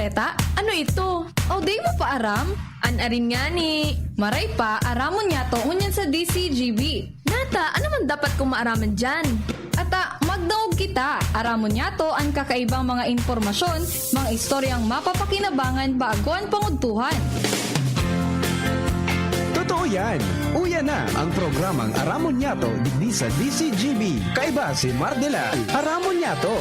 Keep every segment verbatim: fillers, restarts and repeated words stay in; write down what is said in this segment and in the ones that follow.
Ta, ano ito? O, di mo pa aram? An arin ngani. Maray pa, aramon niyato ngunyan sa D C G B. Nata, ano man dapat kong maaraman diyan? Ata, magdangog kita. Aramon niyato an kakaibang mga impormasyon, mga istoryang mapapakinabangan bago an pangudtuhan. Totoo yan. Uya na ang programang Aramon Niyato digdi sa D C G B. Kaiba si Mardela. Aramon Niyato.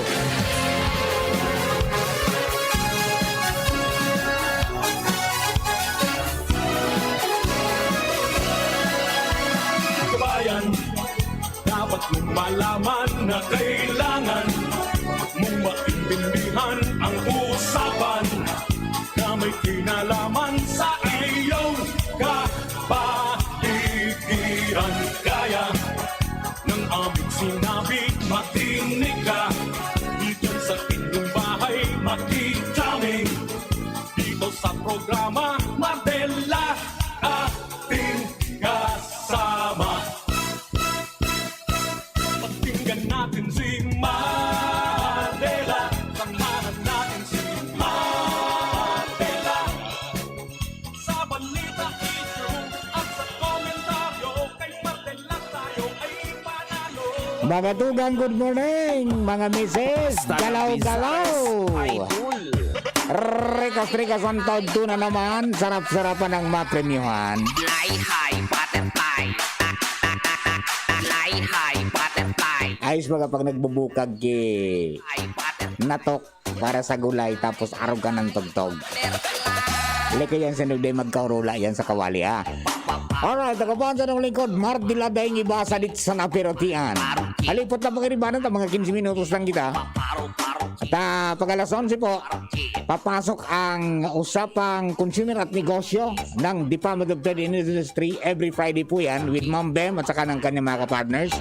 Kabayan, dapat mong malaman na kailangan mong maintindihan ang usapan na may kinalaman sa iyong kapaligiran. Kaya ng aming sinabi, makinig ka. Diyan sa inyong bahay, makinig kami. Dito sa programa, Mardela, ating kasama. Pakinggan natin si Mardela. Samahan natin si Mardela. Sa balita, issue, at sa komentaryo, kay Mardela tayo ay panalo. Mga tugang, good morning, mga misis. Basta Galaw-galaw. Pizarres, Idol. Rikas-rikas ang taod tuna naman. Sarap-sarapan ang mapremyuhan. Fly high, butterfly. Fly high, butterfly. Ayos baga pag nagbubukag ki High, butterfly. Natok para sa gulay tapos arog ka ng tugtog. Butterfly. Leke yan, sinugday magkaurula yan sa kawali, ha? Alright, ako po ang tanong lingkod, Mardela, daing iba sa dit sa napirutian. Halipot na pag-iribanan, mga quince minutos lang kita. At, ah, pag alas onse po, papasok ang usapang consumer at negosyo ng Department of Trade and Industry. Every Friday po yan with Ma'am Bem at saka ng kanyang mga partners.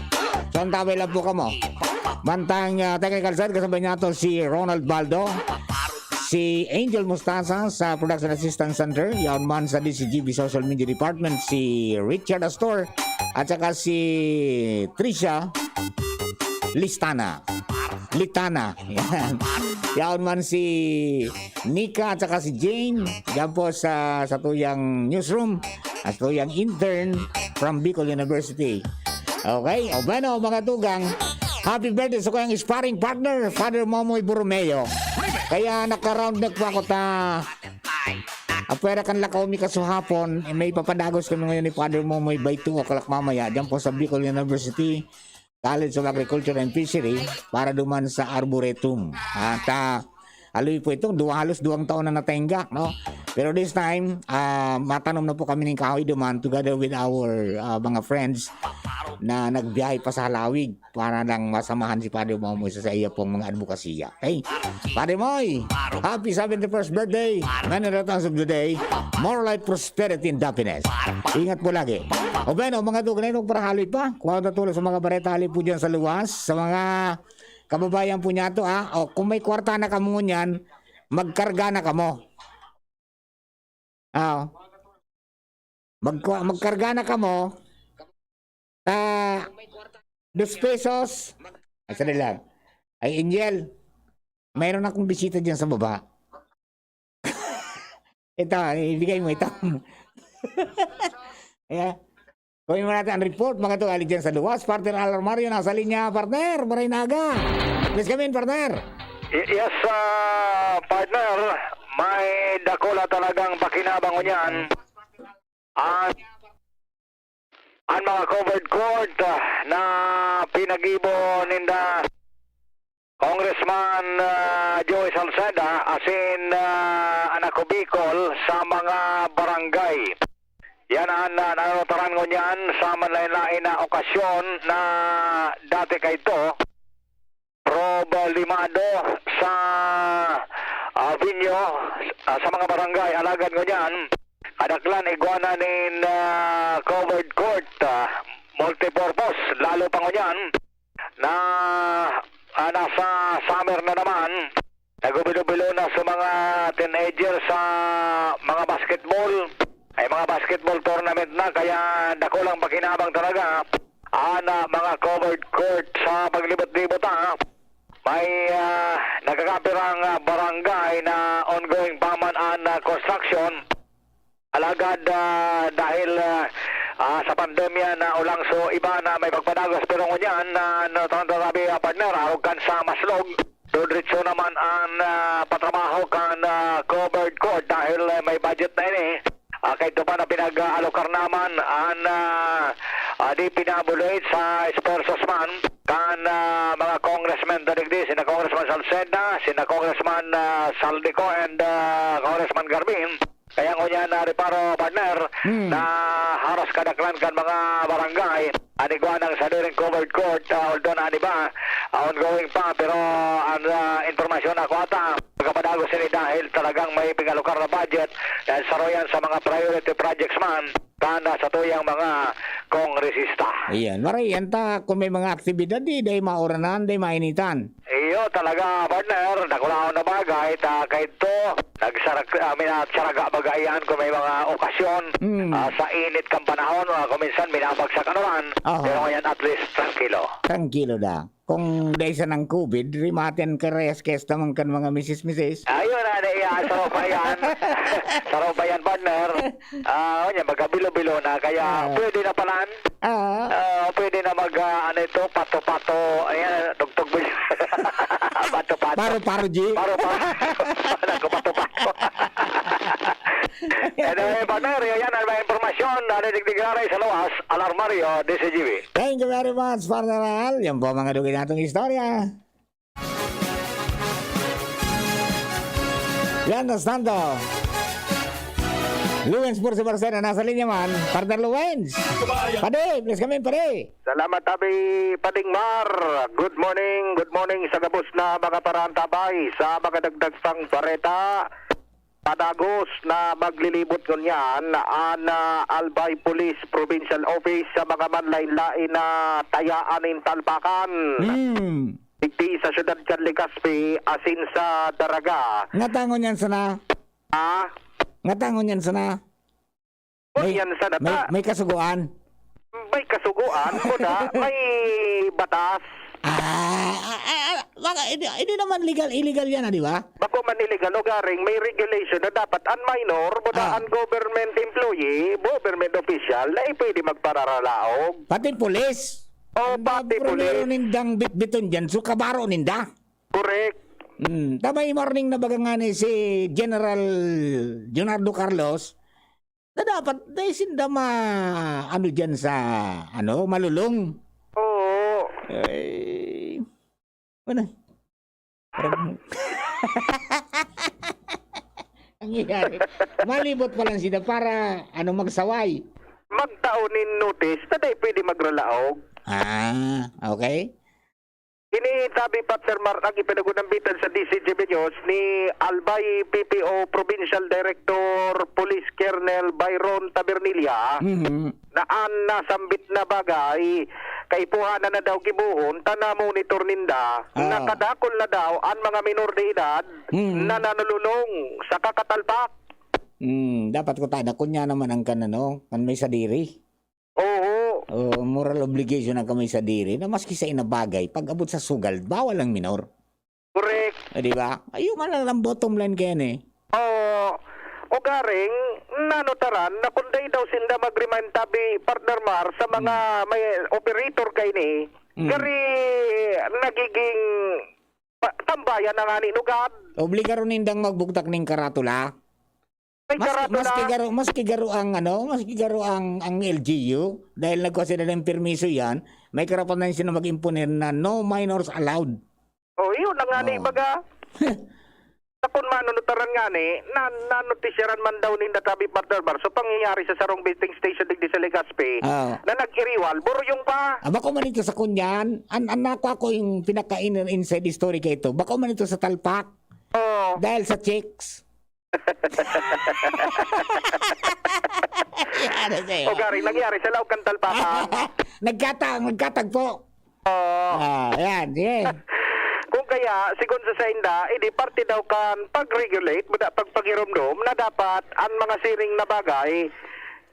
So, antabay lang po kamo. Mantang, ah, technical side, kasabay niya to si Ronald Baldo, si Angel Mustasa sa Production Assistance Center, yaon man sa D C G B Social Media Department, si Richard Astor, at saka si Trisha Listana. Litana. Yan. Yaon man si Nika at saka si Jane. Diyan po sa, sa tuyang newsroom, sa tuyang intern from Bicol University. Okay? O bueno, mga tugang, happy birthday sa kuyang sparring partner, Father Momoy Borromeo. Kaya naka-round neck po ako ta. Apwera kan lakaw mi kasuhapon, eh, may papadagos kami ngayon ni Father Momoy by two o'clock mamaya, diyan po sa Bicol University. College of Agriculture and Fishery para duman sa Arboretum. At, ah, aloy po ito, duwa, halos duwang taon na natenga, no? Pero this time, ah, matanom na po kami ng kahoy duman together with our, ah, mga friends na nagbiyahe pa sa Halawig para lang masamahan si Padre Momoy sa, sa iya pong mga advokasya. Okay? Padre Moy, happy seventy-first birthday. Many returns of the day. More life, prosperity, and happiness. Ingat po lagi. O bueno, mga tugang, para haloy pa. Kuha na tuloy sa mga bareta, haloy po dyan sa luwas. Sa mga kababayan po niya to, ha? O, kung may kwarta na kamo ngunyan, magkarga na kamo. Ah. Magkwa-, magkarga na kamo. Ah, dos pesos. Ay, sandali lang. Ay, Angel, mayroon akong bisita dyan sa baba. Ito, ibigay mo ito. Yeah. Kunin mo natin ang report, mga tugang, dyan sa luwas. Partner Alarmario, nasa linya, partner. Maray na aga. Please come in, partner. Y-, yes, ah, partner. May dakula talagang pakinabang ngunyan. Ang, ang mga covered court, ah, na pinagibo ninda Congressman, ah, Joey Salceda, asin, ah, an Ako Bicol sa mga barangay. Yan an, ah, nanunutaran ngunyan sa manlaen-laen na okasyon na dati kaidto, problemado sa, ah, venue, ah, sa mga barangay. Alagad ngunyan, kadaklan igwa na nin, ah, covered court, ah, multipurpose, lalo pa ngunyan na, ah, nasa summer na naman, nagubilo-bilo na sa mga teenager sa mga basketball. Ay, mga basketball tournament na, kaya dakulang pakinabang talaga an, ah, mga covered court sa paglibot-libot, ha. May, ah, nagkakapirang, ah, barangay na ongoing pa man an, ah, construction. Alagad, ah, dahil, ah, ah, sa pandemya na ulangso iba na may pagpadagos, pero ngunyan na, na, na, na, sabi, ah, partner, arog kan sa Maslog, dodritso naman an, ah, patrabaho kan, ah, covered court dahil, ah, may budget na ini. Ah, kaidto pa na pinag-aalokar naman an, ah, ah, di pinabulit sa esfuerzos man kan, ah, mga congressmen na digdi, sina Congressman Salceda, sina Congressman, ah, Saldico, and, ah, Congressman Garmin. Kaya ngunyan na reparo, partner, Hmm. na haros kadaklan kan mga barangay, an igwa nang sadiring covered court, ah, although na an iba, ah, ongoing pa, pero ang, ah, impormasyon na ako ata, pagkapadagos ini dahil talagang may pingalukar na budget, dahil saro yan sa mga priority projects man, kan, ah, satuyang mga kongresista. Ayan, maray, yan ta, kung may mga aktibidad, di, dai mauranan, dai mainitan. Iyo, talaga, partner, dakulaon na bagay, ta kaidto, nagsarag-, ah, minatsaraga baga iyan kung may mga okasyon, Hmm. ah, sa init kan panahon, ah, kung minsan minabagsak an uran, Aha. pero ngayon at least trangkilo. Trangkilo da. Kung dai sanang covid, rimati an karayas-kayas naman kan mga misis-misis. Ayun na, na iya, saro pa yan. Saro pa yan, partner. Ah, o niya, magkabilo-bilo na, kaya Ah. pwede na palan. Ah. Ah, pwede na mag, ah, ano ito, pato-pato. Ayan, tugtog mo siya. Pato-pato. Paro-paro, G. Paro-paro. Naku, pato-pato. Anyway, partner, yan ang mga impormasyon na nadigdiglaray sa luwas. Alarmario, D C G B. Thank you very much, partner Al. Yan po ang mga dugay natong istorya. Mientras tanto, Luwens Pursi Barcena nasa linya man. Partner Luwens! Padi, please kami, padi! Salamat, Abi Pading Mar. Good morning, good morning sa gabos na mga paraantabay. Sa mga dagdag pang bareta, padagos na maglilibot ngunyan an, ah, Albay Police Provincial Office sa mga manlain-lain na tayaan nin talpakan. Hmm. Digdi sa siyudad kan Legazpi asin sa Daraga. Ngata ngunyan sana? Ha? Ngata ngunyan sana? Ngunyan sana may, ta. May kasugoan? May kasugoan, kuda, may batas. Ah, ah, ah, ah, baka, hindi, hindi naman legal, illegal yan, ah, di ba? Bako man illegal, ugaring may regulation na dapat an minor, buta Ah. an government employee, government official, na pwede magpararalaog. Pati pulis. O, Ang pati primero pulis. nindang bitbiton dyan, so kabaro ninda. Correct. Hmm, tabay morning na baga nga ni si General Leonardo Carlos, na dapat dai sinda ma-, ano diyan sa, ano, malulong. Oo. Ay, ano? Parang, ang nangyayari, malibot pa lang sila para, ano, magsaway. Magtao nin notice na dai pwede magralaog. Ah, okay. Ini tabi, Partner Mark, ang ipinagunambitan sa D C G B News ni Albay P P O Provincial Director Police Colonel Byron Tabernilla Mhm. na an nasambit na bagay, kaipuhan na daw gibohon, ta na-monitor ninda, Ah. nakadakul na daw an mga minor de edad Mhm. na nanululong sa kakatalpak. Hmm, dapat ko tada, kunya naman ang kan ano, kan may sadiri. Oo. Oo, moral obligation na kami sa diri na maski sa inabagay, pag-abot sa sugal, bawal ang minor. Correct. Eh, di ba? Ayun nga lang ang bottom line kaya ni. Oo. O garing, nanotaran na kung dai daw sinda mag-remind tabi, Partner Mar, sa mga Hmm. may operator kaini, Hmm. gari nagiging pa-, tambayan na nga ni lugad. Obligaron nindang magbugtak ning karatula. May Mas, karatula. Mas kigaro, mas kigaro ang, ano, mas kigaro ang, ang L G U dahil nagkuha sila ng permiso yan, may karapatan sila mag-imponer na no minors allowed. Oh, yun na nga ni, Oh. baga. Sa kun manunutaran nga ni, na, nanotisyaran man daw ni Natabi Partner Bar, so pangyayari sa sarong betting station digdi sa Legazpi, Ah. na nag-iriwal, buryong pa. Ah, bako man ito sa kunyan, an, an, ako, ako yung pinaka-inner inside story kay ito. Bako man ito sa talpak. Oo. Dahil sa chicks. Ano sa'yo? O, gari, nangyari sa laog kan talpakan. Nagkatang, nagkatagpo. Oo. Ah, yan, sige. Kung kaya, sigon sa sainda, idi parte daw kan pag-regulate, buda pagpagiromdom na dapat ang mga siring na bagay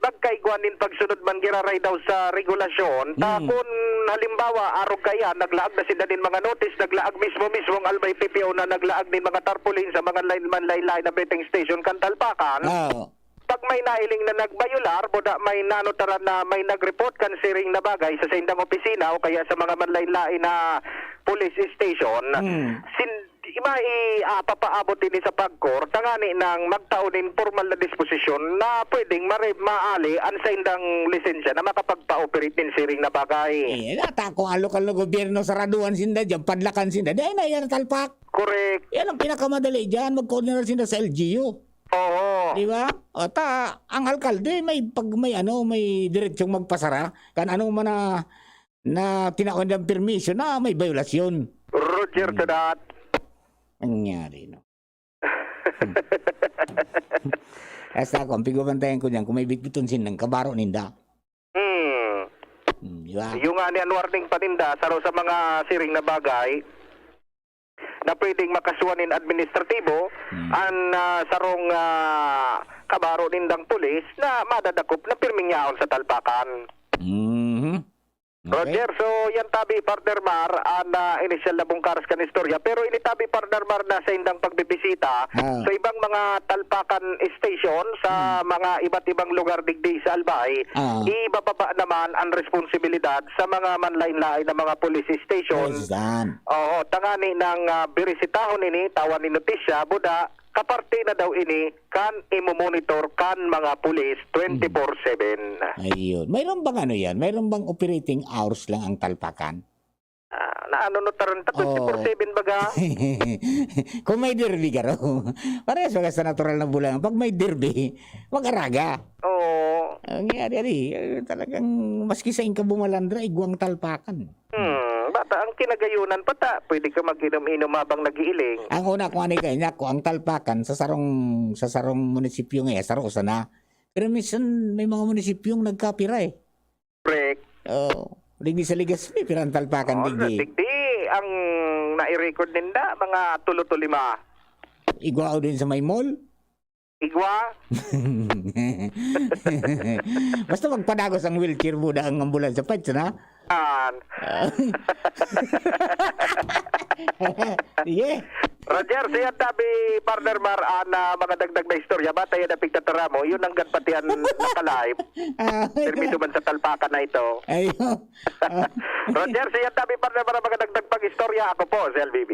pagkaigwa nin pagsunod man giraray daw sa regulasyon, ta Hmm. kun halimbawa, arog kaiyan, naglaag na sinda nin mga notice, naglaag mismo-mismo ang Albay P P O na naglaag nin mga tarpaulin sa mga line, manlain-lain na betting station kan Talpakan. Oo. Pag may nailing na nagbayular, buda may nanotaran na may nag-report kan siring na bagay sa saindang opisina o kaya sa mga manlain-lain na police station, Hmm. sin-, ima-, i-, ah, papaabot ini sa pagkor, tangani nang magtao nin pormal na disposisyon na pwedeng mare-, maali an saindang lisensya na makapagpa-operate nin siring na bagay. Eh, nata kung ang lokal na gobyerno, saraduhan sinda diyan, padlakan sinda, dai na yan talpak. Correct. Yan ang pinakamadali diyan, magkoordinar sinda sa L G U. Oo. Di ba? O ta, ang alkalde may pag-, may ano, may diretsong magpasara kan ano man na, na tinawan niyang permisyon na may violasyon. Roger to Hmm. that. Nangyari, no? Hmm. Hasta ako, ang pigbabantayan ko diyan, kung may bitbiton sindang kabaro ninda. Hmm. Hmm, di ba? Yung nga ni Anwar ning paninda, saro sa mga siring na bagay na pwedeng makasuhan nin administratibo, Hmm. an, ah, sarong, ah, kabaro nindang pulis na madadakop na pirming yaon sa talpakan. Mhm. Okay. Roger, so yan tabi, partner Mar, an, ah, inisyal na bungkaras kan istorya. Pero ini tabi, partner Mar, na sa indang pagbibisita Ah. sa ibang mga talpakan station sa Hmm. mga iba't ibang lugar digdi sa Albay, Ah. ibababa naman ang responsibilidad sa mga manlain-lain na mga police station. Ay, Susan. Oo, tangani nang, ah, birisitahon ini, tawan ni notisya, buda, kaparte na daw ini kan imomonitor kan mga pulis twenty-four seven. Ayun. Mayroon bang ano yan? Mayroon bang operating hours lang ang talpakan? Ah, naano no taron ta, Oo. twenty-four seven baga? Kung may derby, garo. Parehas baga sa natural na bulan. Pag may derby, mag-araga. Oo. Ang nangyari, ari, eh, talagang maski sa inka bumalandra, igwang talpakan. Hmm, bata, ang kinagayunan pa ta, pwede ka mag-inom-inom habang nag-iiling. Ang una ko, ano, kanya ko, ang talpakan sa sarong, sa sarong munisipyo nga, saro sana. Pero minsan, may mga munisipyong nagkapira, eh. Correct. Oo. Digdi sa Legazpi, pira ang talpakan, Oo, digdi. Digdi, ang nai-record ninda, mga tulo to lima. Igwao din sa may mall? Igwa? Basta magpadagos ang wheelchair, buda ang ambulansya, fights na. An. Ah. Sige. Roger, siya tabi, partner Mar, an, ah, mga dagdag na istorya. Bata yan ang pigtatara mo. Yun ang ganpatian naka-live. Ah, Permi duman sa talpakan na ito. Ayo. Ah. Roger, siya tabi, partner Mar, mga dagdag pang istorya. Ako po, si L B B.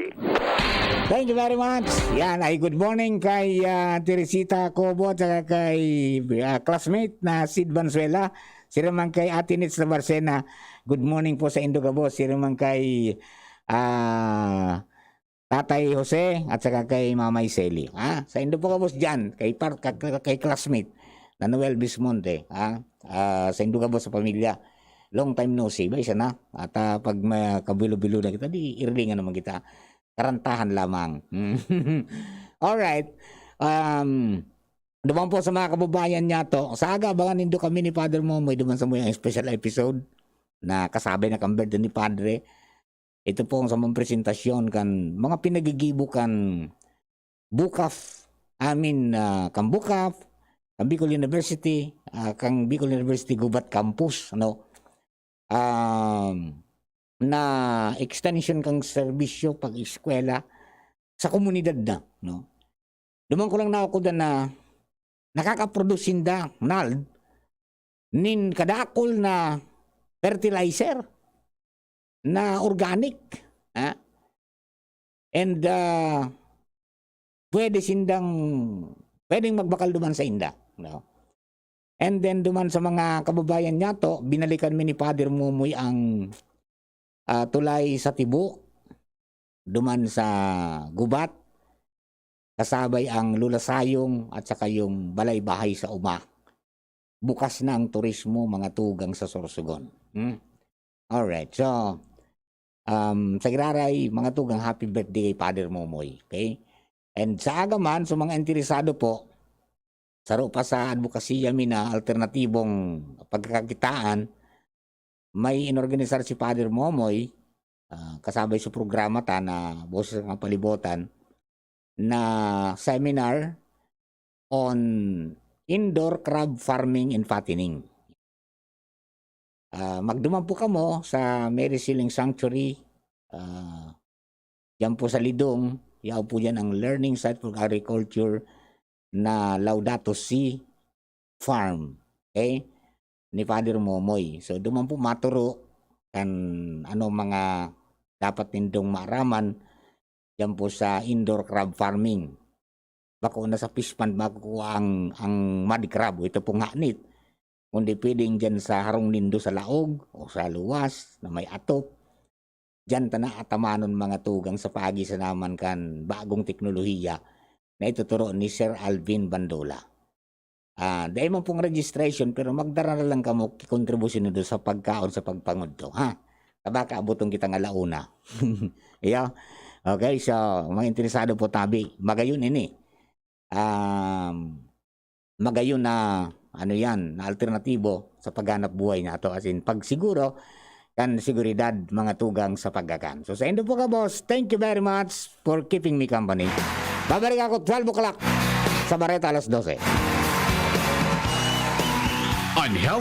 Thank you very much. Yan ay good morning kay, ah, Teresita Cobo at saka kay, ah, classmate na Sid Valenzuela. Sira man kay Ate Nitz Labarcena. Good morning po sa indo gabos. Sira man kay, ah, Tatay Jose at saka kay Mamay Sally. Ha? Sa indo po gabos dyan, kay par-, ka-, ka-, kay classmate na Noel Bismonte. Ha? Ah, sa indo gabos sa pamilya. Long time no see. Ba, isa na. At, ah, pag ma-, kabilo-bilo na kita, di irilingan naman kita. Karantahan lamang. Alright. Um, duman po sa mga kababayan niya to. Sa aga, abangan nindo kami ni Father Momoy duman sa muyang special episode na kasabay na kan birthday ni Padre. Ito po ang samong presentasyon kan mga pinagigibo kan BUCAF, I mean, ah, kan BUCAF, kan Bicol University, ah, kan Bicol University Gubat Campus, ano, um, na extension kan serbisyo pag-eskwela sa komunidad na, no? Duman ko lang naukodan na nakaka-produce sinda, nald, nin kadakul na fertilizer na organic, ha? And, ah, pwede sindang, pwedeng magbakal duman sa inda, no? And then, duman sa mga kababayan niya to, binalikan mi ni Father Momoy ang, ah, tulay sa Tibo, duman sa Gubat, kasabay ang Lola Sayong at saka yung balay-bahay sa Uma. Bukas na ang turismo, mga tugang sa Sorsogon. Hmm? Alright. So, um, sa giraray, mga tugang, happy birthday kay Father Momoy. Okay? And sa aga man, sa mga interesado po, saro pa sa advokasya mi na alternatibong pagkakakitaan, may inorganisar si Father Momoy, ah, kasabay sa programa ta na Boses ng Kapalibutan, na seminar on indoor crab farming and fattening. Ah, magduman po kamo sa Mary Siling Sanctuary, ah, diyan po sa Lidong, yaw po diyan ang learning site for agriculture na Laudato Si Farm, okay? Ni Father Momoy. So, duman po maturo kan ano mga dapat nindong maaraman diyan po sa indoor crab farming. Bako na sa fish pond makukuha ang, ang mud crab o ito pong hanit. Kundi pwedeng diyan sa harong nindo sa laog o sa luwas na may atop. Diyan ta na atamanon mga tugang sa pagisanaman kan bagong teknolohiya na ituturo ni Sir Alvin Bandola. Ah, dai man pong registration, pero magdara na lang kamo ki kontribusyon nindo sa pagkaon, sa pagpangudto, ha? Kabaka abuton kita nga launa. Iyo. Okay, so, mga interesado po tabi, magayon ini. Um, magayon na, ano yan, na alternatibo sa paghanap buhay nato. As in, pag siguro, kan seguridad, mga tugang sa pagkakan. So, sa indo po ka, boss, thank you very much for keeping me company. Babalik ako twelve o'clock sa Bareta alas dose. An health